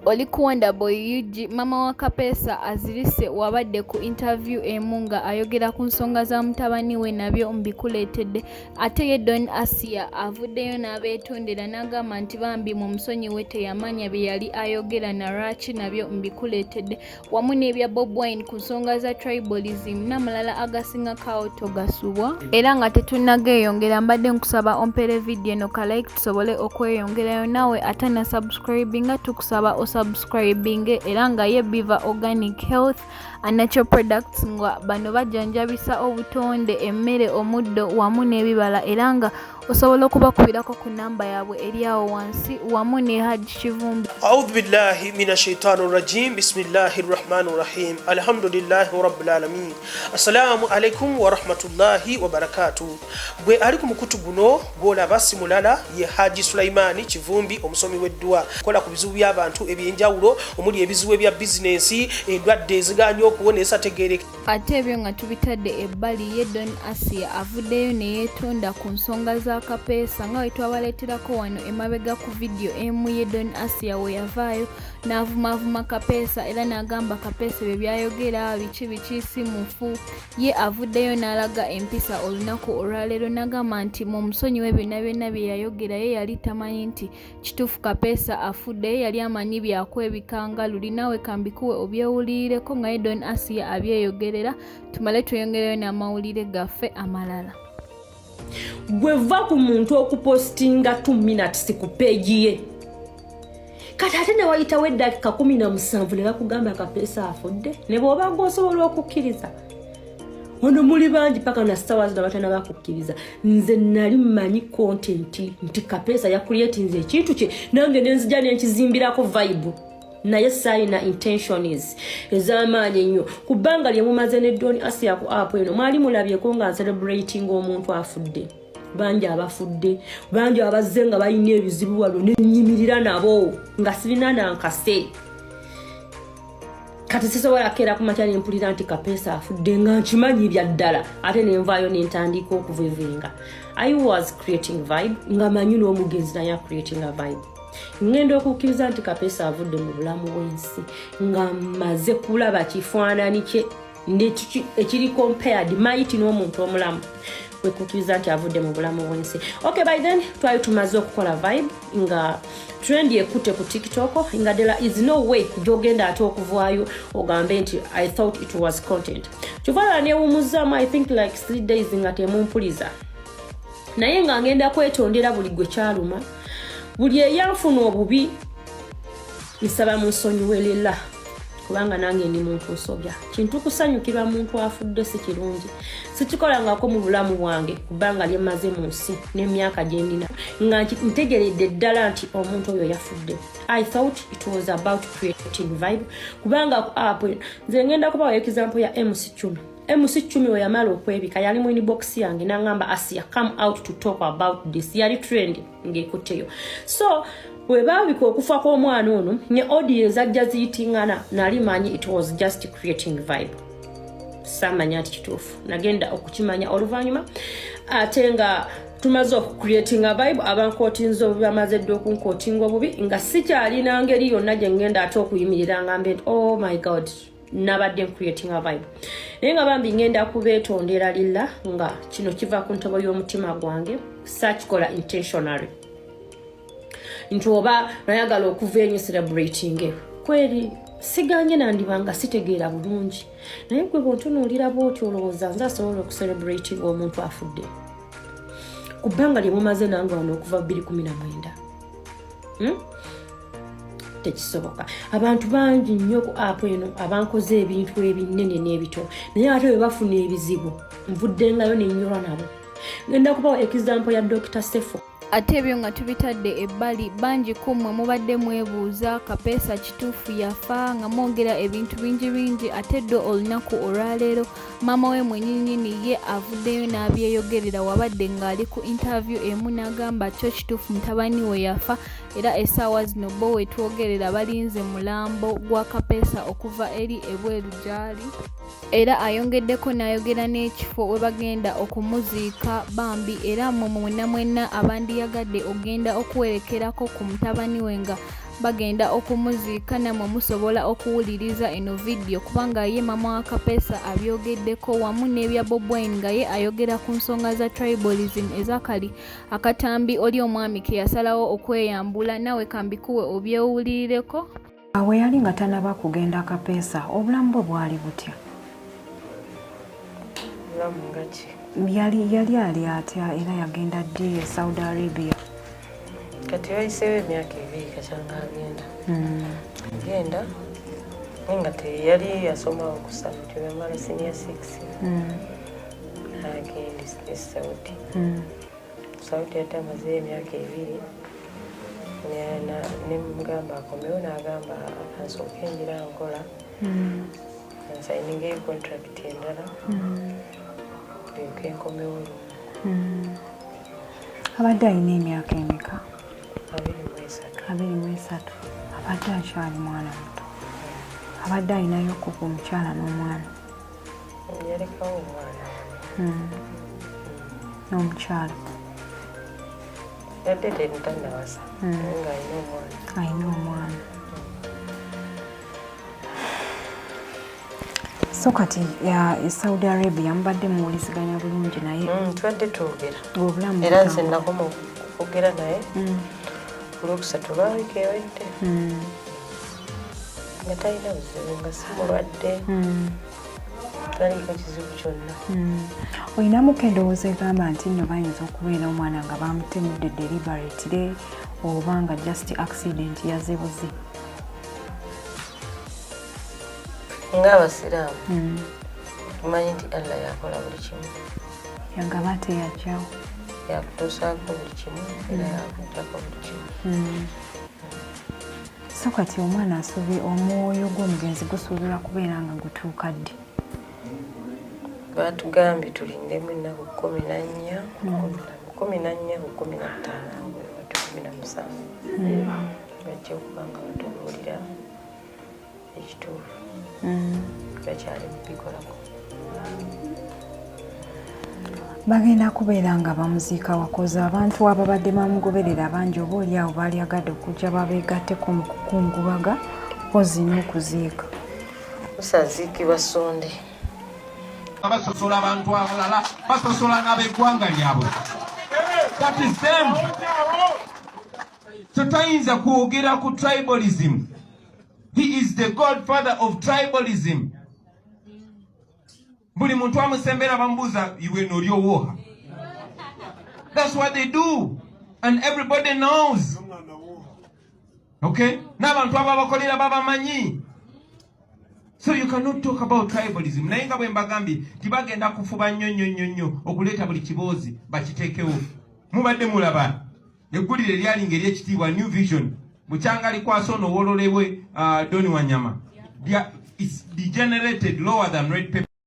Oli ku Wonderboy Ug, maama wa Kapeesa azirise wabadde ku interview emu nga ayogera ku nsonga za mutabani we nabyo mbikuleetedde. Ate ye Don Asia avuddeyo n'abeetondera n'agamba nti bambi mumusonyiwe teyamanya bye yali ayogera na lwaki nabyo mbikuleetedde wamu n'ebya Bob Wine ku nsonga za tribalism n'amalala agasingako awo togasubwa. Era nga tetunnageeyongera mbadde nkusaba ompeere vidiyo eno ka like tusobole okweyongerayo naawe atana subscribinga tukusaba osubscribinge era nga ye Biva Organic Health and Natural Products nga bano bajjanjabisa obutonde emmere omuddo wamu n'ebibala era nga osobola okubakubirako ku namba yaabwe eri awo wansi wamu ne Hajj Kivumbi. Audhu billahi mina shaitani rajim bismillahi rahmani rahim alhamdulillahi rabbil alamin assalamu alaikum warahmatullahi wabarakatu. Gwe ali ku mukutu guno gwolaba si mulala ye Haji Sulaimani Kivumbi omusomi w'edduwa kola ku bizibu by'abantu eby'enjawulo omuli ebizibu ebya bizinensi, endwadde eziganye okuwona esategeereka. Ate ebyo nga tubitadde ebbali, ye Don Asia avuddeyo ne yeetonda ku nsonga za Kapeesa nga bwe twabaleeterako wano emabega ku vidiyo emu ye Don Asia we yavaayo n'avumaavuma Kapeesa era n'agamba Kapeesa ebyo by'ayogera biki biki si mufu. Ye avuddeyo n'alaga empisa olunaku olwaleero n'agamba nti mumusonyiwe byonna byonna bye yayogera ye yali tamanyi nti Kituufu Kapeesa afudde yali amanyi byakwebika nga luli naawe kambikuwe obyewulirireko nga ye Don Asiya abyeyogerera tumale tweyongereyo n'amawulire gaffe amalala. Gwe va ku muntu okupostinga 2 minutes ku peegi ye kati ate newayitawo eddakiika 17 ne bakugamba Kapeesa afudde ne bw'oba gwosobola okukkiriza ono muli bangi paka na sawa zino abatana bakukkiriza. Nze nali mmanyi content nti Kapeesa yakuleetinze ekintu kye nange nenzija nenkizimbirako vibe, naye saayina intentions ez'amaanyi ennyo. Ku bbanga lye mumaze ne Don Asia ku app eno mwali mulabyeko nga ncelebrating omuntu afudde? Bangi abafudde, bangi abazze nga balina ebizibu wano nenyimirira nabo nga sirina nankase. Kati sisobola keera ku makya nempulira nti Kapeesa afudde nga nkimanyi bya ddala ate nenvaayo nentandika okuvevenga. I was creating vibe nga manyi n'omugenzi naye creating a vibe. Ngenda okukkiriza nti Kapeesa avudde mu bulamu bw'ensi nga mmaze kulaba kifaananyi kye ekiri compared maiti n'omuntu omulamu kwekukkiriza nti avudde mu bulamu bw'ensi. Okay, by then twali tumaze okukola vibe nga trend ekutte ku TikTok nga there is no way gyogenda ate okuvaayo ogambe nti I thought it was content. Kyova newumuzaamu I think like 3 days nga temumpuliza, naye nga ngenda kwetondera buli gwe kyaluma, buli eyanfuna obubi nsaba munsonyiwerera kubanga nange ndi muntu nsobya. Kintu kusanyukirwa muntu afudde si kirungi, sikikolangako mu bulamu bwange kubanga lyemaze mu nsi n'emyaka gye ndina nga ntegeredde ddala nti omuntu oyo yafudde. I thought it was about creating vibe kubanga ku app nze ngenda kubawa example ya MC Chumi. MC Chumi we yamala okwebika yali mu inbox yange n'angamba, "Asia, come out to talk about this." Yali trend ng'ekutteyo, so bwe baabika okufa kw'omwana ono ne audio ezajja ziyitingana nali manyi it was just creating vibe. Saamanya nti kituufu, nagenda okukimanya oluvannyuma ate nga tumaze okucreatinga vibe. Abankootinza obubi bamaze dde okunkootinga obubi nga sikyalina ngeri yonna gye ngenda ate okuyimirira ngambe nti oh my God, nabadde ncreatinga vibe. Naye nga bambi ngenda kubeetondera lilla nga kino kiva ku ntobo y'omutima gwange, saakikola intentionally nti oba nayagala okuva enyo celebrating kweri siganye nandibanga sitegeera bulungi. Naye gwe bwontunuulira bwoti olowooza nze asobola okucelebrating omuntu afudde ku bbanga lye mumaze nange wano okuva 219? Tekisoboka. Abantu bangi nnyo ku app eno abankoze ebintu ebinene n'ebito, naye ate bwe bafuna ebizibu nvuddengayo nenyolwa nabo. Ngenda kubawa example ya Dr Sefo. Ate ebyo nga tubitadde ebbali, bangi ku mmwe mubadde mwebuuza Kapeesa kituufu yafa nga mwogera ebintu bingi bingi. Ate ddo olunaku olwaleero maama we mwenyinyini ye avuddeyo n'abyeyogerera wabadde ng'ali ku interview emu n'agamba kyo kituufu mutabani we yafa era essaawa zino bo wetwogerera balinze mulambo gwa Kapeesa okuva eri ebweru gy'ali. Era ayongeddeko n'ayogera n'ekifo we bagenda okumuziika bambi. Era mmwe mwenna mwenna abandiyagadde ogenda okuwerekerako ku mutabani we nga Bagenda okumuziika namwe musobola okuwuliriza eno vidiyo kubanga ye mama wa Kapeesa abyogeddeko wamu n'ebya Bob Wine nga ye ayogera ku nsonga za tribalism ezakali akatambi oli omwami ke yasalawo okweyambula nawe kambikuwe obyewulirireko. Awo yali nga tanaba kugenda Kapeesa obulamu bwe bwali butya? Obulamu nga ki? Yali yali ali atya era yagenda ddi e Saudi Arabia? Kati wayiseewo emyaka 2 kakyanga agenda. Agenda naye nga teyali yasoma ku Saudi, yamala senior 6. Agenda e Saudi. Saudi ate amazeeyo emyaka 2 ne mugamba akomewo n'agamba ansooke ngira nkola nsayiningeyo contract endala ndyoke nkomewo lumu. Abadde alina emyaka emeka? 23. 23, abadde akyali mwana muto. Abadde alinayo ku mukyala n'omwana? Yalekawo omwana. N'omukyala? Yadde tannawasa naye ng'alina omwana. Alina omwana. So kati e Saudi Arabia mubadde muwuliziganya bulungi naye? Tubadde twogera. Obulamu Era nze butambula. nakoma okwogera naye ku Lwokusatu lwa wiiki ewedde nga talina buzibu, nga si mulwadde, taliiko kizibu kyonna. Olinamuko endowooza egamba nti nno bayinza okubeera omwana nga bamutemudde deliberately oba nga just accident yazibuzi? Ng'abasiraamu tumanyi nti Allah yakola buli kimu. Yagaba ate yajjawo. Yakutuusaako buli kimu era yakugjako buli kimu. So kati omwana asuubi omwoyo gw'omugenzi gusuubirwa kubeera nga gutuuka ddi? Batugambye tulindemu ennaku 14, 14 ku 15 awo bwe 17 bajja okuba nga batubuulira ekituufu. Bakyali mubikolako. Bagenda kubeera nga bamuziika wakoze abantu ababadde bamugoberera bangi oba oli awo baalyagadde okujja babeegatteko mu kukungubaga mpozi n'okuziika. Musa aziikibwa Sonde. Basosola abantu abalala, basosola n'ab'eggwanga lyabwe. That is them. So tayinza kwogera ku tribalism. He is the godfather of tribalism. Buli muntu amusembera bamubuuza, "Iwe noli owoha?" That's what they do and everybody knows, okay? N'abantu ababakolera babamanyi. So you cannot talk about tribalism. Naye nga bwe mbagambye tibagenda kufuba nnyo nnyo nnyo nnyo okuleeta buli kiboozi bakiteekewo. Mubadde mulaba eggulire eryalinga eryekitiibwa New Vision bukyanga likwasa ono wololebwe Doni Wanyama. It's degenerated lower than red paper.